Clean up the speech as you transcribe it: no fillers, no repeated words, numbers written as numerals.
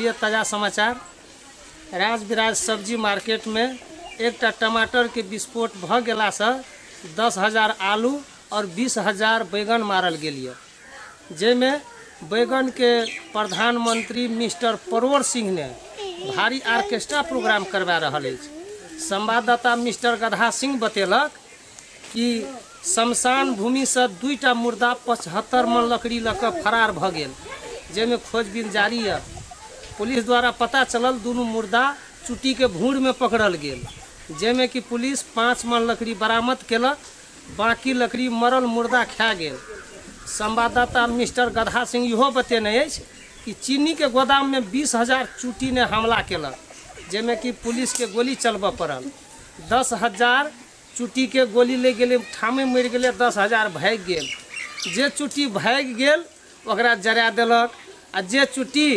लिए ताजा समाचार। राजविराज सब्जी मार्केट में एकटा टमाटर के विस्फोट भ गेला से 10,000 आलू और 20,000 बैगन मारल गेल यऽ, जाहिमे बैगन के प्रधानमंत्री मिस्टर परोर सिंह ने भारी आर्केस्ट्रा प्रोग्राम करवा रहल अछि। संवाददाता मिस्टर गधा सिंह बतेलक कि शमशान भूमि से 2टा मुर्दा 75 मन लकड़ी लऽ कऽ फरार भऽ गेल, जाहिमे खोजबीन जारी यऽ। पुलिस द्वारा पता चलल दुनू मुर्दा चुट्टी के भूड़ में पकड़ल गेल, जाहिमे कि पुलिस 5 मन लकड़ी बरामद केलक, बाकी लकड़ी मरल मुर्दा खा गेल। संवाददाता मिस्टर गधा सिंह इहो बतेने अछि कि चीनी के गोदाम में 20,000 चुट्टी ने हमला केलक, जाहिमे कि पुलिस के गोली चलबऽ पड़ल। 10,000 चुट्टी के गोली ले गेलै, ठामे मरि गेलै, 10,000 भागि गेल। जे चुट्टी भागि गेल ओकरा जरा देलक आ जे चुट्टी